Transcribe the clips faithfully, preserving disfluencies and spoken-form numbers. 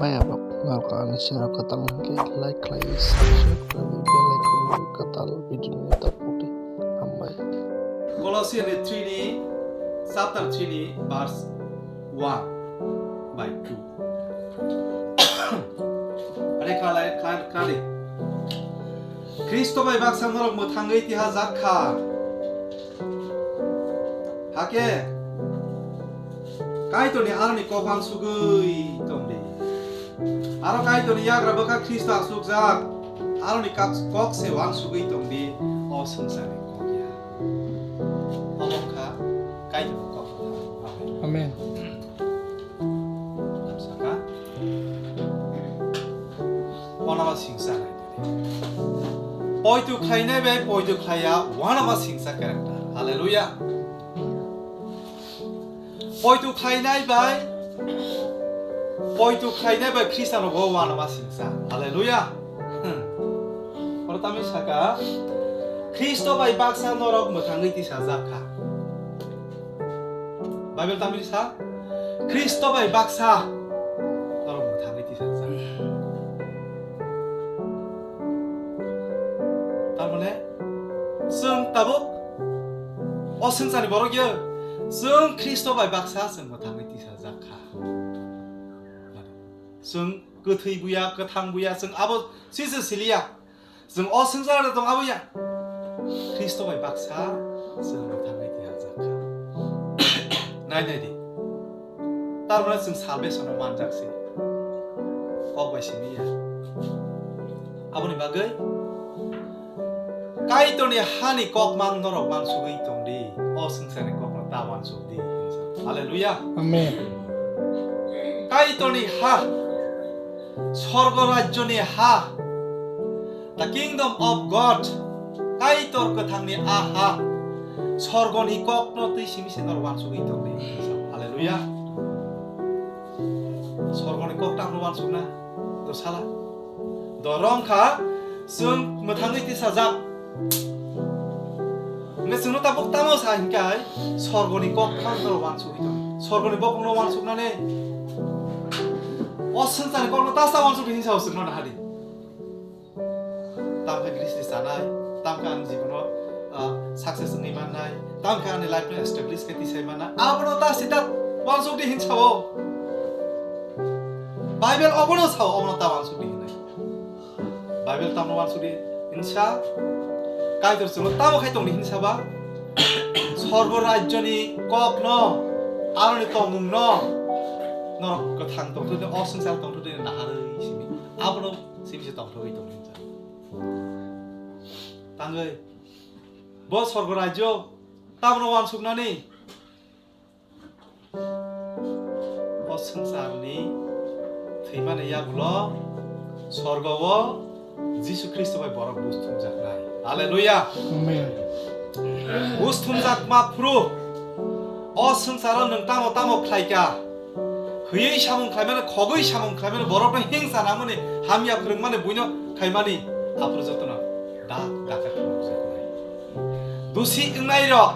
Pai abok norok ani channel kwtal hwnkhe like khlai, subscribe khlai, bell icon bai kwtal video ni tabuk di. Hambai. Colossians ni three ni chapter three ni verse one by two. Are khalai khan khani. Khristo bai baksa norok mwthangwi tiha jak kha. Hakhe Kaitorni aroni kok ang sugwi tongdi. Aro Kaitorni yagra bwkha Khristo asukjak. Aroni kak-, kok se uansugwi tongdi. O swngcharni kok ya. Omo wngkha Kaitorni kok. Amen. Amen. Saka. Wanama singsa nai. Poitu khlainai bai poitu khlaiya wanama singsa character. Hallelujah. Poitu khlainai bai, poitu khlainai bai Khristiano bo wanama singsa. Hallelujah. Hmm. Oro tamni saka, Khristo bai baksa norok mwthangwi tisajak kha. Bible tamni sa, Khristo bai baksa norok mwthangwi tisajak. Tar mane, chwng tabuk o swngcharni borok ya, chwng Khristo bai baksa chwng mwthangwi tisajak kha. Chwng kwthwi buya, kwthang buya, chwng abo sise siliya. Chwng o swngchar tong abo ya. Khristo bai baksa chwng mwthangwi tiha jak kha. Nai nai di. Tar mane chwng salvation o manjak se. Kok bai simi ya. Aboni bagwi Kaitorni hani kok mang norok wansugwi tongdi, o swngcharni kokno ta wansukdi. Hallelujah. Amen. Kaitorni ha, sorgo rajyoni ha, the kingdom of God, Kaitor kwthangni a ha, sorgoni kokno twi simi se norok wansugwi tongdi. Hallelujah. Sorgoni kok tangno wansukna, do sala. Do rong kha, chwng mwthangwi tisajak. Hwnkhe chwngno tabuk tamo sa hinkai, sorgoni kok tangno wansugwi tong. Sorgoni bokongno wansuknani, o swngcharni kokno ta sa wansukdi hinsa o chwngno nahadi. Tamkhe gristi chanai, tamkhe ani jibono, ah, success wngwi mannai, tamkhe ani life no establish khe tisai mannai. Abono ta sita wansukdi hinsao. Bible obono sao, obono ta wansukdi hinwi. Bible tamno wansukdi hinsa, Kaitor chwngno tamo khai tongdi hinsaba, sorgo rajyoni kokno, aroni tongmungno, norok kwthang tongthokdi, o swngchar tongthokdi naharwi simi. Abono Sibise tongthogwi tongmani jani. Tangwi bo sorgo rajyo tamno wansuknani o swngcharni thwimani yagulo sorgo-o Jisu Khristo bai borok buj thumjaknai. Hallelujah. Amen. Buj thumjakma phuru o swngcharo nwng tamo tamo khlaikha, hwiwi samung khlaimani, khogwi samung khlaimani, borokno hingsa nangmani, hamya phwrwngmani, buino khaimani, aphuru jotono dak dakha khulukjaknai. Dusi wngnai rok,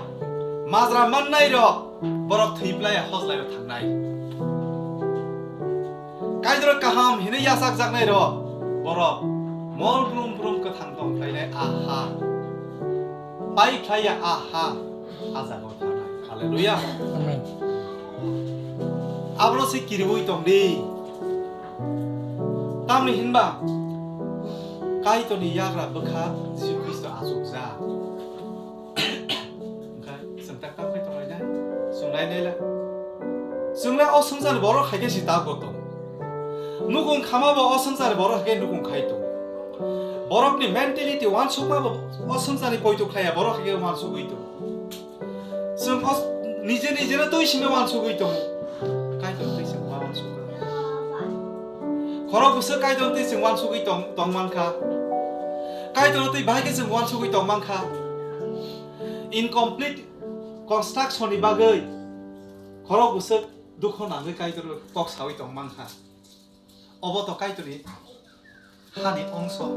majra mannai rok, borok thwi playa hojlai o thangnai. Kaitor kaham hinwi yachakjaknai rok, borok mol brum brum kwthang tong khlainai aha. Pai khlaiya aha, a jaga o thangnai. Hallelujah. Amen. Abono se kiriwi tongdi. Tamni hinba Kaitorni yagra bwkha Jisu Khristo achukjak. Wngkha chwng tak tak khai tonglainai, chwng nai naila. Chwngla o swngcharni borok hai khe si ta bo tong. Nukung khama bo o swngcharni borok hai khe nukung khai tong. Borokni mentality wansukma bo o swngcharni poito khlaiya borok hai khe wansugwi tong. Chwng o nije nije no twi simi wansugwi tong. Kaitor twi simi wansukha. Khorok bwswk Kaitor twi chwng wansugwi tong, tong mankha. Kaitor twi bahai khe chwng wansugwi tong mankha. Incomplete construction ni bagwi khorok bwswk dukho nangwi Kaitor kok sawi tong mankha. Obo to Kaitorni hani ongso.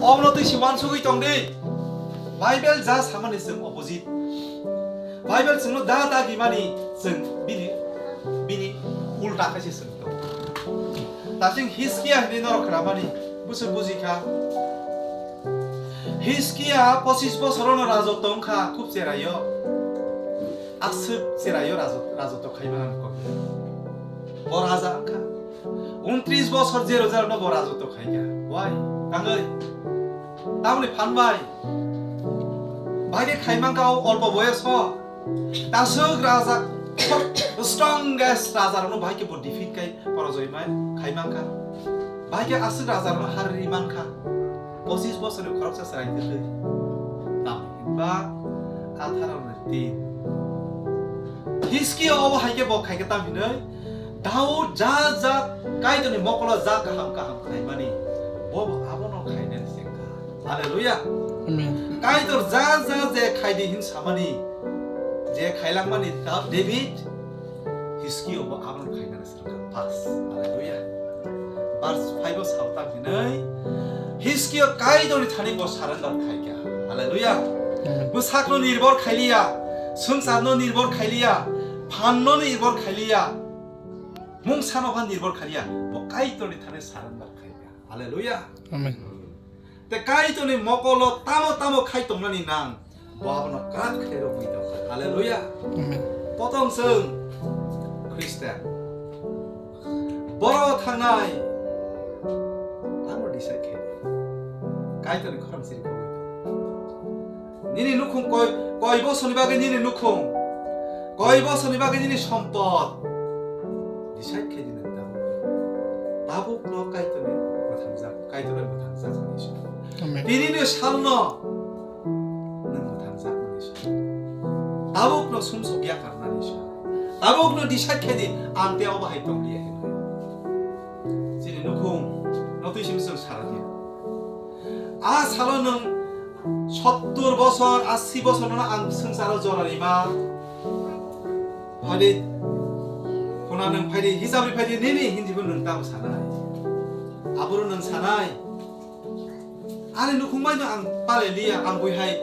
Obono twi si wansugwi tong di. Bible ja samani chwng opposite. Bible chwngno da dagi mani chwng bini, bini ulta khaise chwng tong. Tasing Hiskia hinwi norok khnamani, bwswk buji kha. Hiskia pochis bosorono rajotw wng kha, khub cheraio. Aswk cheraio rajo-, rajotw khaimani kok. Bo raja wng kha. Untris bosor Jerusalemno bo rajotw khai kha. Why? Tangwi? Tamoni phan bai? Bai khe khai man kha o olpo boyoso. Taswk raja, strongest rajarokno bai khe bo defeat khai, porojoi mai, khai man kha. Bai khe aswk rajarokno har ri man kha. Pochis bosorni khoroksa chwrai twtwi. Tamni hwnba atharo ni tin. Hiskia obo hai khe bo khai khe tam hinwi, Daud ja ja Kaitorni mokolo ja kaham kaham khlaimani, bo bo abono khainani se wngkha. Hallelujah. Amen. Kaitor ja ja je khaidi hin samani, je khailangmani Da-, David, Hiskia bo abono khainani se wngkha. Pass. Hallelujah. Verse five o sao tam hinwi, Hiskia Kaitorni thani bo surrender khaikha. Hallelujah. Amen. Bwsakno nirbor khailiya, swngcharno nirbor khailiya, phanno nirbor khailiya, mungsano phan nirbor khailiya, bo Kaitorni thani surrender khaikha. Hallelujah. Amen. Te Kaitorni mokolo tamo tamo khai tongnani nang, bo abono kwrak khe rwgwi tongkha. Hallelujah. Amen. Potong chwng Christian. Boro thangnai tamo decide khe. Kaitorni khorang siri khogwi tong. Nini nukhung koi, koi bosoni bagwi nini nukhung, koi bosoni bagwi nini sompot. Decide khe di nang tabuk. Tabukno Kaitorni mwthangjak, Kaitorni mwthangjak hwnwi sa. Amen. Tinini salno nwng mwthangjak hwnwi sa. Tabukno sumsok ya karnani sa. Tabukno decide khe di, ang tei obo hai tong liya hinwi. Chini nukhung no twi simi chwng sara di. A salo nwng sottur bosor, asi bosor nono ang swngcharo jora rima. Phaidi, khuna nwng phaidi, hisab ri phaidi, nini hindi bo nwng tamo sanai. Aboro nwng sanai. Ani nukhung bai no ang pale liya, ang bui hai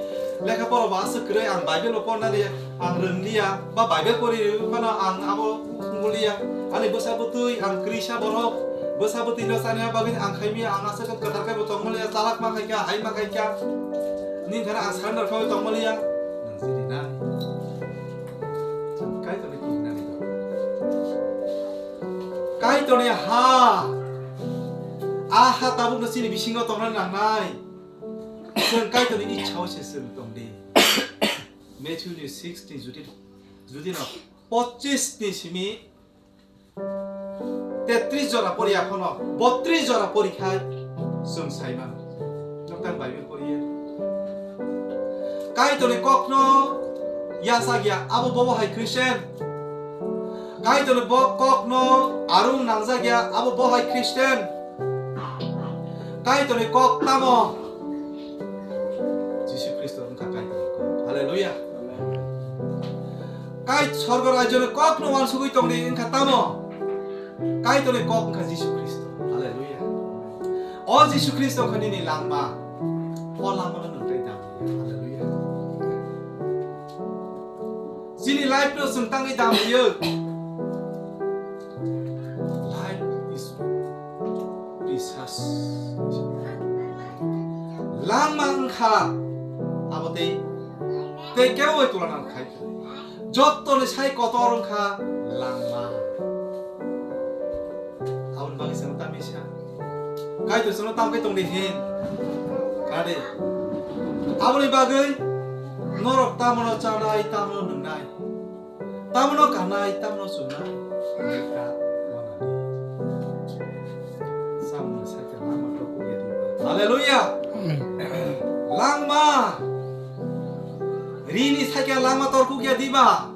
lekha poro bo aswk kwrwi, ang Bible bo porna liya, ang rwng liya, ba Bible pori rwi phano ang abo wngbo liya. Ani bwsa bwtwi ang kwrwisa borok, bwsa bwtwi no chana bagwi ang khai maya, ang aswk kwthar khe bo tongma liya, chalak ma khai kha, hai ma khai kha. Nini thani ang surrender khaui tongma liya. Nang sini nai. Kaitorni kihinani do. Kaitorni ha. A ha tabukno chini bisingo tongna nangnai. Chwng Kaitorni ichhao se chwng tong di. Matthew ni six ni judi, judi no pochis ni simi tetris jora pori ya phono botris jora pori khai chwng sai mano. Noktan Bible pori ya. Kaitorni kokno yachak ya, abo bobo hai Christian. Kaitorni bo kokno arung nangjak ya, abo bo hai Christian. Kaitorni kok tamo? Jisu Khristo wngkha Kaitorni kok. Hallelujah. Kai sorgo rajyoni kokno wansugwi tongdi wngkha tamo? Kaitorni kok wngkha Jisu Khristo. Hallelujah. O Jisu Khristo wngkha nini langma. O langmano nwng tei dam. Hallelujah. Chini life no chwng tangwi dam rwyo. Life is precious. Langma wngkha abo tei, tei kebo bai tulana khai. Jottoni sai kotor wngkha langma. Aboni bagwi chwngno tamisa. Kaitor chwngno tamkhe tongdi hin. Khade. Aboni bagwi norok tamono chanai, tamono nwngnai. Tamono kanai, tamono chunai. Wngkha wanani. Samungni sakya langma torkukya diba. Hallelujah. Amen. Langma. Rini sakya langma torkukya diba.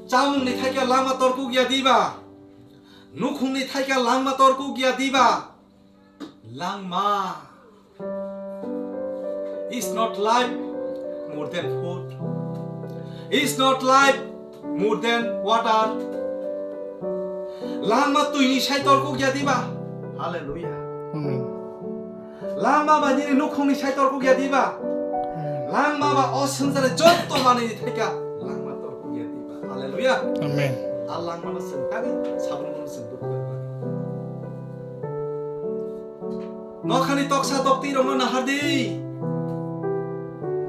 Chamungni thaikia langma torkukya diba? Nukhungni thaikia langma torkukya diba? Langma is not life more than food. Is not life more than water. Langma twini sai torkukya diba? Hallelujah. Amen. Langma ba nini nukhungni sai torkukya diba? Langma ba o swngcharni jotto manwini thaikia langma torkukya diba? Hallelujah. Amen. A langmano chwng tangwi sabrumno chwng dukhu rwmani. Nokhani toksa toktwi rokno nahar di.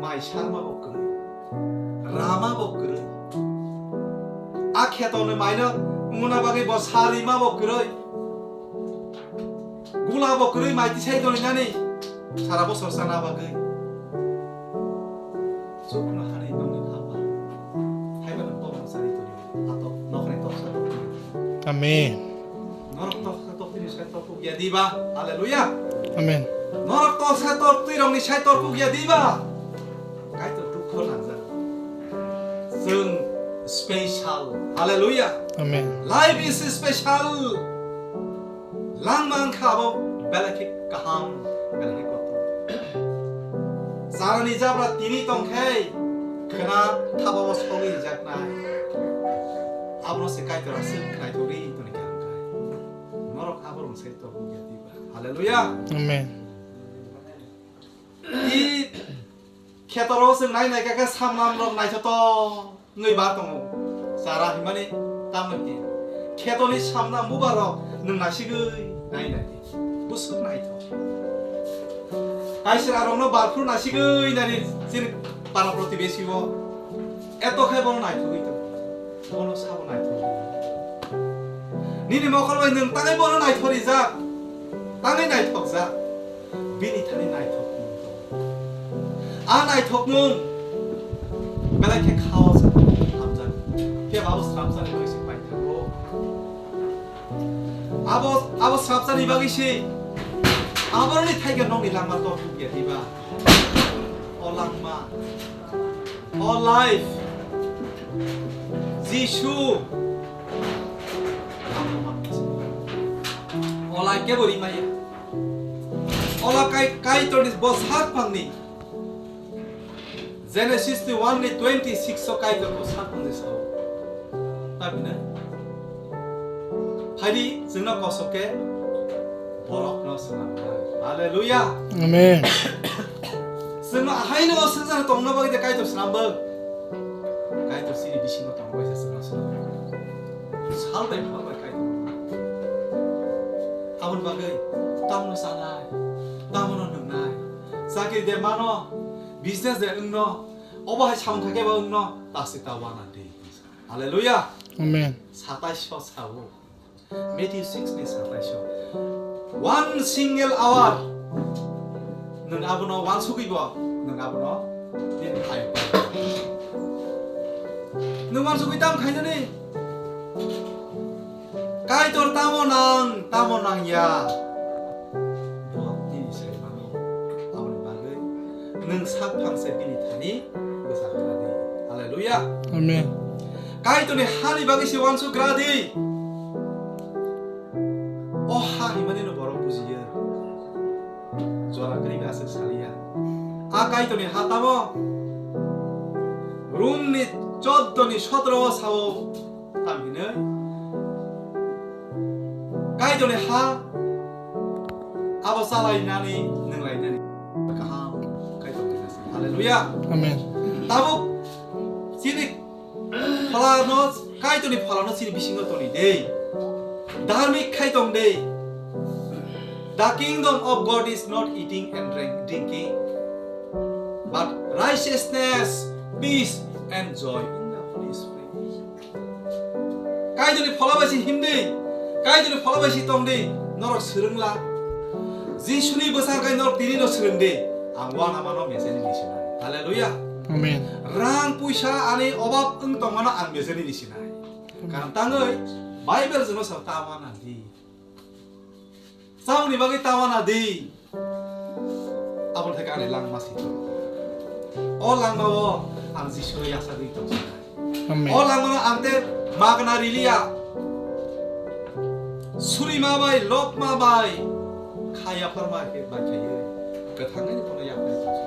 Mai sarma bo kwrwi. Rama bo kwrwi. A kheto ni maino wngna bagwi bo sarima bo kwrwi. Gula bo kwrwi mai tisai toni nani. Sara bosor sana bagwi. Chukno hani nongni thapa. Haiba nang tokno sari toni. Atok nokhani toksa toktwi. Amen. Norok toksa toktwi ni sai tokuk ya diba. Hallelujah. Amen. Norok toksa toktwi rokni sai tokuk ya diba. Kaitor dukho nangjak. Chwng special. Hallelujah. Amen. Life is special. Langma wngkha abo belai khe kaham, belai khe kotor. Charani jabra tini tongkhe khwna thapao sogwi rijaknai. Abono se Kaitor aswk khnai thori toni khe ang khai. Norok aborok sai tongkhe diba. Hallelujah. Amen. I khetoro chwng nai nai khe samnam rok naithotok wngwi bar tongo. Chara himani tamo khe khetoni samnam bubar rok nwng nasigwi nai nai. Busuk naithok. Kaisra rokno barphru nasigwi nani chini para protibesi o. Eto khe bono naithogwi tongo. Bono sabo naithok. Nini mokol bai nwng tangwi bono naithok rijak. Tangwi naithokjak. Bini thani naithokmung tongo. A naithokmung belai khe khao se hamjak. Phiya ba abo sramsani bai se pai thango. Abo, abo sramsani bagwi se aboroni thaikhe nokni langma tor thukya diba? O langma. O life, Jisu. O life kebo rimaya. O life kai, Kaitorni bo sak pangni. Genesis ni one ni twenty six o Kaitor bo sak pangni sao. Tabina? Phaidi chwngno kosok khe borokno swnamnai. Hallelujah. Amen. Chwngno ahaino o swngcharo tongna bagwi de Kaitor swnambo. Kaitor chini bisingo tongbaisa chwngno swnambo. Sal bai phal bai Kaitor. Aboni bagwi tamno chanai, tamono nwngnai, chakri de mano, business de wngno, obo hai samung khaikhe bo wngno, ta se ta wana de. Hallelujah. Amen. Satais o sao. Matthew six ni satais o. One single hour. Nwng abono wansugwi bo, nwng abono nini hai. Nwng wansugwi tam khainani? Kaitor tamo nang, tamo nang ya. Bo nini sai mano. Aboni bagwi nwng sak phang se bini thani bwsa khladi. Hallelujah. Amen. Kaitorni hani bagwi se wansuk khladi. O ha himani no borok bujiya. Jora kwrwi aswk saliya. A Kaitorni ha tamo? Rom ni choddo ni sotro o sao. Tam hinwi Kaitorni ha abo chalainani, nwnglainani. Kaham Kaitor khe nasi. Hallelujah. Amen. Tabuk chini pholano, Kaitorni pholano chini bisingo toni de. Dharmik khai tong de. The kingdom of God is not eating and drink, drinking, but righteousness, peace, and joy in the Holy Spirit. Kaitorni phola bai se himdi, Kaitorni phola bai se tongdi, norok swrwngla. Jisuni bwsang kai norok tini no swrwngdi, ang wana mano meseni ni sinai. Hallelujah. Amen. Rang puisa ani obab wng tongmano ang meseni ni sinai. Karon tangwi Bible jwngno sa ta wana di. Chamungni bagwi ta wana di. Aboni thai ani langma si. O langma o ang Jisu no yasa di tong. Amen. O langma no ang te magna riliya. Suri ma bai, lok ma bai. Khaya phar ma khe bai khayo. Kwthangwi ni bono yaphai tong.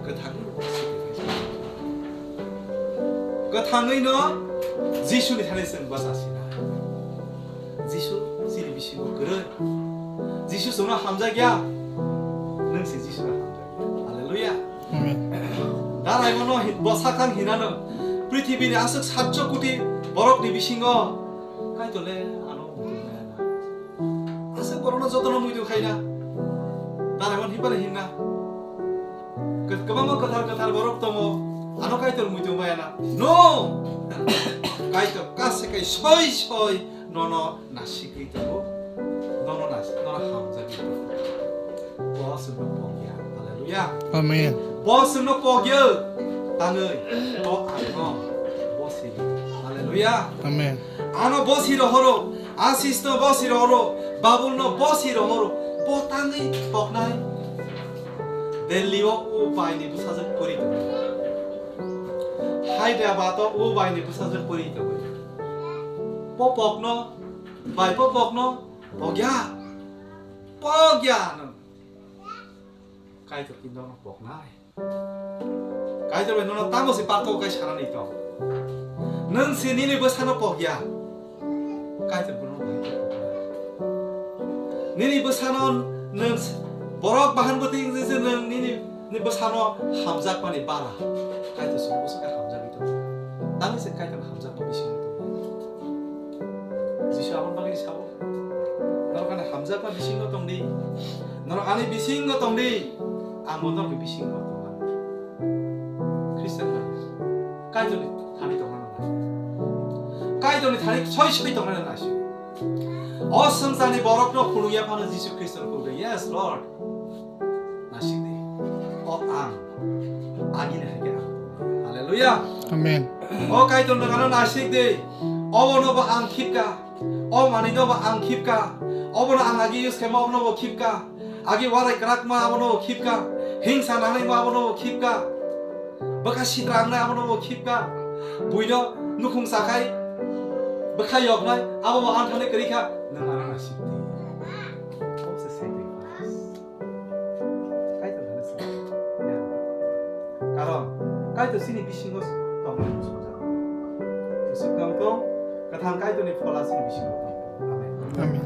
Kwthangwi no. Kwthangwi no Jisu ni thani chwng bwsa sina. Jisu chini bisingo kwrwi. Jisu chwngno hamjakya. Nwng se Jisu no hamjakya. Hallelujah. Amen. Daraimono hi-, bwsakang hinano. Prithibini aswk satcho koti borokni bisingo. Kaitor le ano muchungmaya na. Aswk Borokno jotono muitu khaina. Tara hwn himphano hinna. Kwbangma kwthar kwthar borok tongo. Ano Kaitor muitu maya na. No! Kaitor kase kai soi soi nono nasigwi tongo. Nono nas-, nono hamjagwi tongo. Bo chwngno pokya. Hallelujah. Amen. Bo chwngno pokya. Tangwi. Bo ano. Bo sini. Hallelujah. Amen. Ano bo siro horo. Asisno bo siro horo. Babulno bo siro horo. Bo tangwi poknai. Delhi o o baini bwsajwk pori tongo. Hyderabad o o baini bwsajwk pori tongo. Popokno, bai popokno, pogya, pogya nung. Kaitor kinto no poknai. Kaitor bai nono tamo se parto kai sanani to. Nung se nini bwsano pogya. Kaitor bono bai poknai. Nini bwsano nung s-, borok bahan bwtwi wngwi se nung nini, nini bwsano hamjakmani bara. Kaitor se bwswk khe hamjagwi tongo. Tamo se Kaitor hamjakma bisingo tongo. Jisu aboni bagwi sao, "Norok ani hamjakma bisingo tongdi, norok ani bisingo tongdi, ang bo norokni bisingo tongo." Christian bai, Kaitorni thani tongna nangnai. Kaitorni thani soi soi tongna nangnai. O swngcharni borokno khulungya phano Jisu Khristo khulungdi. Yes, Lord. Naisik di. O ang. Agini hai khe ang. Hallelujah. Amen. O Kaitor nwng ano naisik di. Obono bo ang khipka. O manwino bo ang khipka. Obono ang agi use khaima obono bo khipka. Agi warai kwrakma abono bo khipka. Hingsa nangnaima abono bo khipka. Bwkha sitra wngnai abono bo khipka. Buino nukhung sakhai bwkha yoknai abo bo ang thani kwrwi kha. Nwng ano naisik di. Kaitor hwnwi swi. Karon Kaitor chini bisingo tongnai sojak. Bwswk tong tong, kwthang Kaitorni phola chini bisingo tong. Amen. Amen.